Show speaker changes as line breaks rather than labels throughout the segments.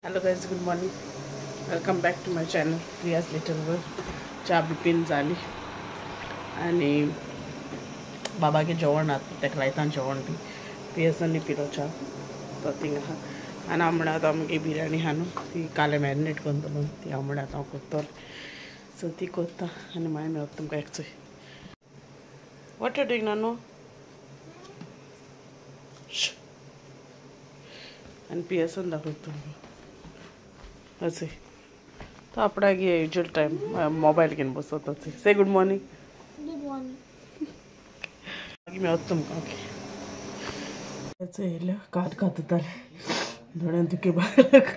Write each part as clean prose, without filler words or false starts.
Hello guys, good morning, welcome back to my channel Priya's little world. च्या बी पीन जाली आनी बाबागे जेवण आतां तेका लायता जेवण बी पियेसनी पिलो च्या तो थिंगा आहा. आनी हांव म्हणल्यार आतां आमगे बिरयानी आहा न्हू ती काले मॅरिनेट करून दवरून ती हांव म्हणल्यार आतां हांव कोत्तोलें. सो ती कोत्ता आनी मागीर मेळटा तुमकां एक चोय. What you doing नानू? आनी पियेसन दाखयता तुमकां. असे तो आपणागे युज्युअल टायम मोबायल घेवन बसत. असे से गुड मॉर्निंग.
Good morning.
मागीर मेळत तुमकां. ओके, येयल्या कान कातताले दोळ्यान दुखी बायलाक.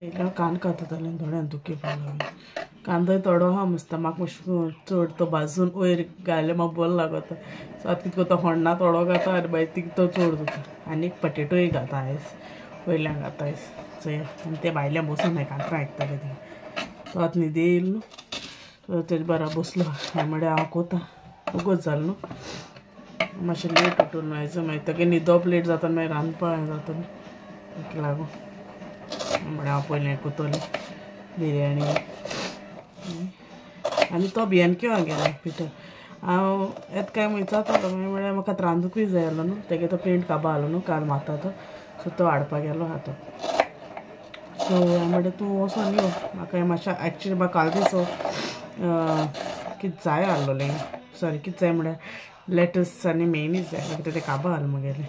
येयल्या कान कातताले दोळ्यान दुखी बायलाक. कांदोय थोडो आहा मस्त, म्हाका मातशें चड तो भाजून वयर घायले म्हाका बरो लागता. सो आतां कितें करता, होण्णा थोडो घाता आनी मागीर तिका तो चड जाता. आनी एक पटेटोय घाता आयज वयल्यान घाता आयज चोया. आनी ते भायल्यान बसून कांतरां आयकताले थिंगा. सो आतां न्हिद येयली न्हू, सो तेजे बरा बसलो. हांवें म्हळ्यार हांव कोता वोगोत जालें न्हू, मातशें लेट उठून आयज मागीर तेगे न्हिदप लेट जाता, मागीर रांदपाक जाता न्हू, ताका लागून म्हळ्यार हांव पयलें कोतोलें बिरयानी. आनी तो बियानक्यो गेलो पिटर. हांव येता काय म्हूण विचारतालो, मागीर म्हळ्यार म्हाका रांदुकूय जाय आसलो न्हू, तेगे तो पेंट काबा आसलो न्हू काल मारता तो, सो तो हाडपाक गेलो आहा तो. सो हांवें म्हणलें तूं वचोन यो, म्हाका मातशें एक्चुली म्हाका काल दिसो कितें जाय आसलोलें, सॉरी कितें जाय म्हळ्यार लेटस आनी मेयनीज जाय, कित्याक तें काबा आसलें म्हगेलें.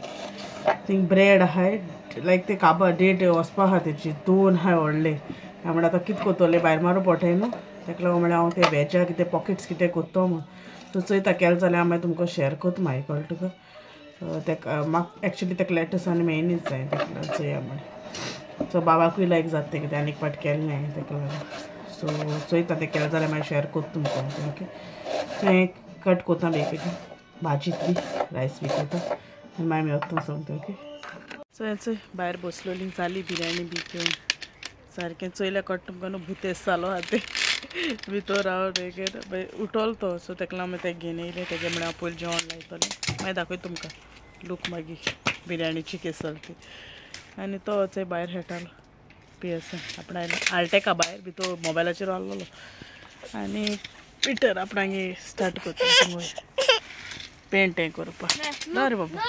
थिंग ब्रेड आहाय लायक ते काबा डेट वचपा आहा तेजी, दोन आहाय व्हडले. हांवें म्हणलें आतां कितें कोत्तोलें, भायर मारून पोटाय न्हू, ताका लागून म्हणल्यार हांव ते वेजा कितें पॉकेट्स कितें कोत्तो म्हूण. सो चोयता केलें जाल्यार हांव मागीर तुमकां शेअर कोत्ता मागीर, कळ्ळें तुका. तेका म्हाका एक्चुली तेका लेटस आनी मेयनीज जाय, ताका लागून चोया म्हळें. सो बाबाकूय लायक जाता तें कितें आनी एक फावट केलें हांवें ताका लागून. सो चोयता तें केलें जाल्यार मागीर शेअर कोत्ता तुमकां. ओके, सो हें कट कोत्ता बेगीन बेगीन, भाजीत बी रायस बी कोत्ता आनी मागीर मेळटा तुमकां सांगता. ओके, सो हें भायर बसलोली जाली बिरयानी बी घेवन सारकें चोयल्यार कळटा तुमकां न्हू, भुतेस जालो आहा तें भितर हांव मागीर उठोलो तो. सो ताका लागून मागीर तें घेवन येयलें, तेगे म्हळ्यार हांव पयलीं जेवण लायतलें, मागीर दाखयता तुमकां लूक मागीर बिरयानीची केस जाली ती. आनी तो चोय भायर खेळटालो पियेसन आपणाले आल्टेका भायर भितर मोबायलाचेर आहलोलो. आनी पिटर आपणागे स्टार्ट करता पेंट हें करपाक. ना रे बाबा,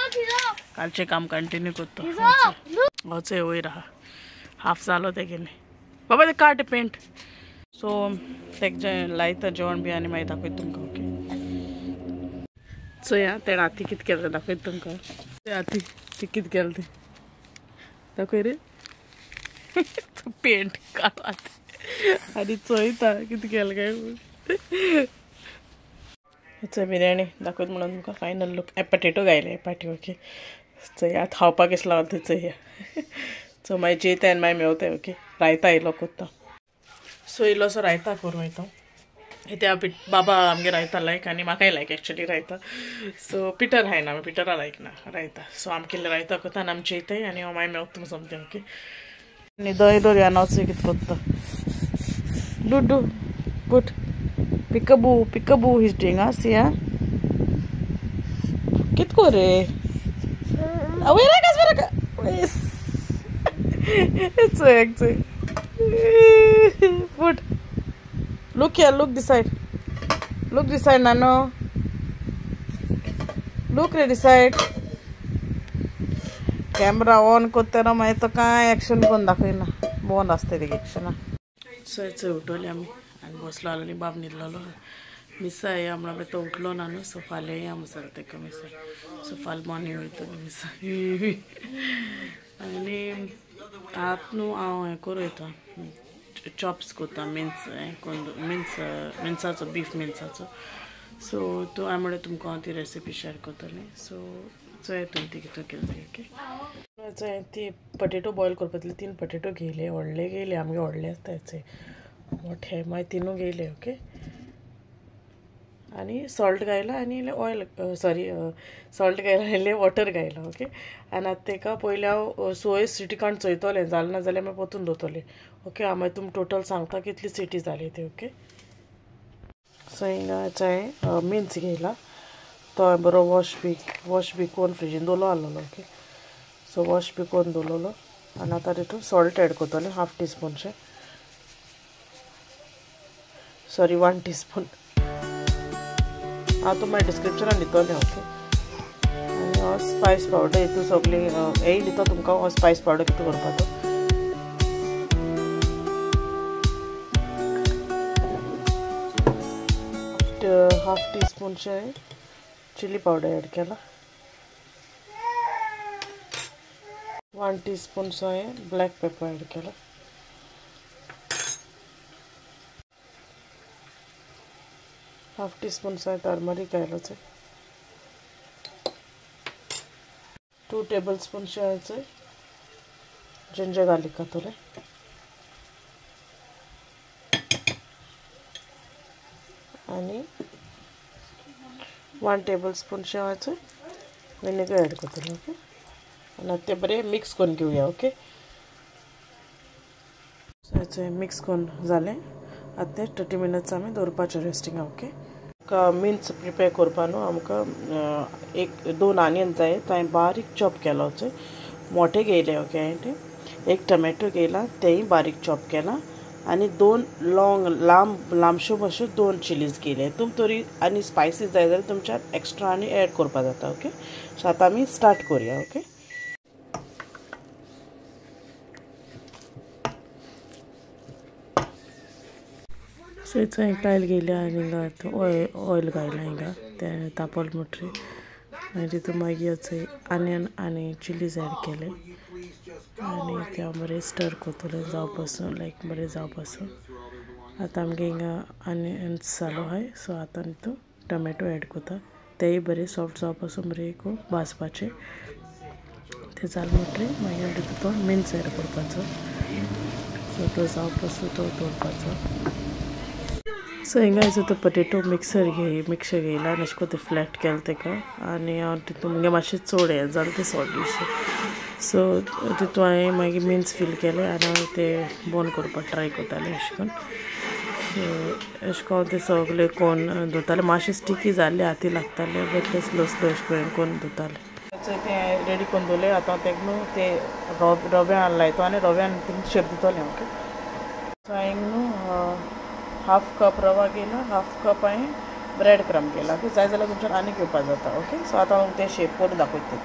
कालचें काम कंटिन्यू करता. हो चोय वयर आहा, हाफ जालो तेगेलें. बाबा तें काट पेंट. सो तेक लायता जेवण बी आनी मागीर दाखयता तुमकां. ओके, चोया तेणें आती कितें केलें दाखयता तुमकां. आती ती कितें केलें तें दाखय रे. पेंट काड आनी चोयता कितें केलें काय म्हूण. चोय बिरयानी दाखयता म्हणून तुमकां फायनल लूक. पटेटो घायले पाटी. ओके, चोया आतां खावपाक कशें लागता तें चोया. सो मागीर जेयता आनी मागीर मेवता. ओके, रायता इल्लो कोत्ता. सो इल्लोसो रायता करूं वयता. त्या बाबा आमगे रायता लायक आनी म्हाकाय लायक एक्चुली रायता. सो पिटर हाय ना, पिटरा लायक ना रायता. सो आमकां इल्लें रायता कोत्ता आनी आमी जेयताय आनी हांव मागीर मेवता तुमकां सोमतें. ओके, आनी दही दोर ह्या नांव कितें कोत्ता. Do put peekaboo peekaboo his doing आस या कितें कोर रे. चोय चोय put. Look here, look this side. Look this side, Nano. Look this side. Camera on कोत्ताना मागीर तो कांय एक्शन कोन्न दाखयना, बंद आसता तेगे एक्शना. सो चोय उठोली आमी आनी बसलो आनी बाब न्हिदलोलो. मिसा येया म्हणल्यार तो उठलो ना न्हू, सो फाल्यां येया म्हूण सांगलें तेका मिसा. सो फाल्यां मॉर्निंग वयतलो मिसा. आनी आतां न्हू हांव हें करूं वयता, चॉप्स कोत्ता, मिन्स हें कोन्न मिन्स मिन्साचो बीफ मिन्साचो. सो तूं हांवें म्हणल्यार तुमकां हांव ती रेसिपी शेअर करतलें. सो चोया तुमी ती कितें केली ती. ओके, चोय ती पटेटो बॉयल करपाक 3 पटेटो घेयले, व्हडले घेयले, आमगे व्हडले आसता चोय मोठे, मागीर तिनूय घेयले. ओके, आनी सॉल्ट घायला आनी इल्लें ऑयल, सॉरी सॉल्ट घायला इल्लें वॉटर घायला. ओके, आनी आतां तेका पयलीं हांव सोय सिटी काडून चोयतलें, जालें ना जाल्यार मागीर परतून दवरतलें. ओके, हांव मागीर तुमकां टोटल सांगता कितली सिटी जाली ती. ओके, सो हिंगा हांवें मिन्स घेयला, तो हांवें बरो वॉश बी करून फ्रिजीन दवरलो आहलोलो. ओके, सो वॉश बी करून दवरलोलो. आनी आतां तितून सॉल्ट एड करतलें हाफ टी स्पूनशें, सॉरी 1 टी स्पून। हांव तुमकां डिस्क्रिप्शनान दितलें ओके। आनी हो स्पायस पावडर हितून सगळी हेय दिता तुमकां, हो स्पायस पावडर कितें करपा तो। हाफ टी स्पूनशें चिली पावडर एड केला, 1 टी स्पून हांवें ब्लॅक पेपर एड केला, हाफ टी स्पून हांवें टर्मरीक घायलो, 2 टेबल स्पून हांवें जिंजर गार्लिक घातलें, आनी 1 टेबल स्पून हांवें विनेगर एड करतलें ओके। आनी आतां तें बरें मिक्स करून घेवया ओके। मिक्स करून जालें, आतां तें 30 मिनट्स आमी दवरपाचें रेस्टिंगा ओके। मिन्स प्रिपेर करपा न्हू आमकां 1-2 आनियन जाय, तो हांवें बारीक चॉप केलो, मोठे घेयले ओके। हांवें ते 1 टमॅटो घेयला, तेंय बारीक चॉप केला, आनी 2 लॉंग लांब लांबश्यो मातश्यो 2 चिलीज घेयले। तुम तरी आनी स्पायसी जाय जाल्यार तुमच्यान एक्स्ट्रा आनी एड करपा जाता ओके। सो आतां आमी स्टार्ट करुया ओके। सो हांवें कायल घेयल्या आनी हिंगा ऑयल घायलां हिंगा तें तापल म्हणटरी, आनी तितून मागीर आनियन आनी चिलीज एड केले आनी ते हांव बरें स्टर करतलें जावपासून, लायक बरें जावपासून। आतां आमगे हिंगा आनियन्स जालो आहाय, सो आतां तितून टमॅटो एड करता, तेय बरें सॉफ्ट जावपासून बरें भाजपाचें। तें जालें म्हणटरी मागीर तितून तो मिन्स एड करपाचो, सो तो जावपासून तो दवरपाचो। सो हिंगा तो पटेटो मिक्सर घेयला आनी अशें करून तें फ्लॅट केलें तेका, आनी हांव तितून मुगे मातशें चड हें जालें तें सॉल्ट, सो तितून हांवें मागीर मिन्स फील केलें आनी हांव तें बोन करपाक ट्राय करतालें अशें करून। सो अशें करून तें सगळें कोन्न धुतालें, मातशें स्टिकी जाल्लें हाती लागतालें, बट तें स्लो स्लो अशें करून कोन्न धुतालें। तें रेडी करून दवरलें, आतां तेका न्हू तें रव्यान लायता आनी रव्यान शेप दितलें ओके। सो हांवें न्हू हाफ कप रवा घेयला, हाफ कप हांवें ब्रेड क्रम घेयला ओके। जाय जाल्यार तुमच्यान आनी घेवपाक जाता ओके। सो आतां हांव तें शेप करून दाखयता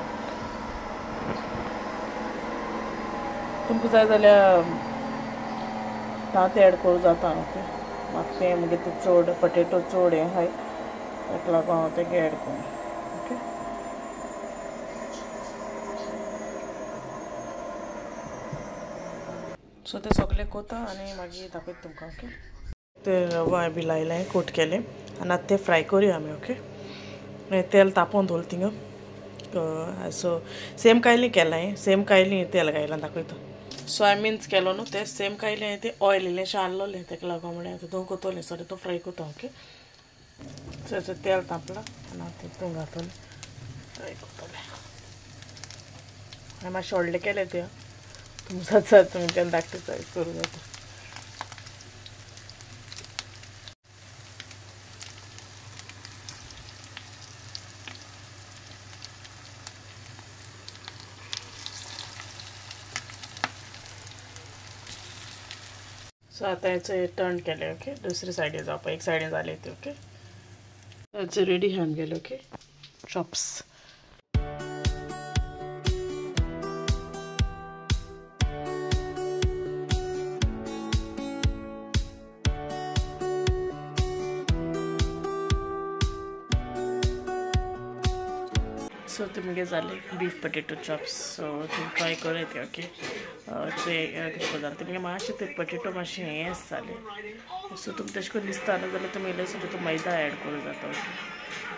तुमकां, जाय जाल्यार तांतें एड करूं जाता ओके। म्हाका तें मागीर तें चड पटेटो चड हें आहाय ताका लागून हांव तें एड करूं ओके। सो तें सगळें कोता आनी मागीर दाखयता तुमकां ओके। ते रवा बी लायलें कोट केलें आनी आतां तें फ्राय करुया आमी ओके। तेल तापोवन दवरलें थिंगा, सो सेम कायली केलां हांवें, सेम कायली तेल घायलां दाखयता। सो हांवें मिन्स केलो न्हू तें सेम कायली हांवें तें ऑयल इल्लेंशें आहलोलें, ताका लागून म्हळ्यार आतां दोन कोतोलें, सॉरी तो फ्राय कोता ओके। सो तेल तापलां आनी आतां तितून घातलें फ्राय कोतोलें। हांवें मातशें व्हडलें केलें तें, तुमकां तुमच्यान धाकटें सायज करूं जाता। सो आतां हेचो टर्न केलें ओके, दुसरी सायडीन जावपा, एक सायडीन जालें तें ओके। हेचो रेडी आहा आमगेलें ओके चॉप्स। सो तुमगे जाले बीफ पटेटो चॉप्स, सो तुमी ट्राय करूं ते ओके। ते कितें जालें तुमगे मातशें ते पटेटो मातशें हें जालें, सो तुमकां तशें करून दिसता न्हू जाल्यार तुमी इल्लें सुद्दां मैदा एड करूं जाता ओके।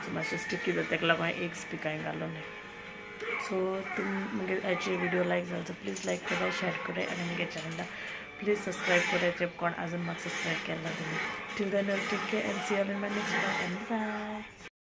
सो मातशें स्टिकी जाता ताका लागून हांवें एग्स बी कांय घालूं ना। सो तुम मुगे आयचे व्हिडिओ लायक जालो जाल्यार प्लीज लायक करात, शेअर करात आनी मुगे चॅनलाक प्लीज सबस्क्रायब करात जे कोण अजून म्हाका सबस्क्रायब केला तुमी। Till then take care and see you in my next vlog and bye.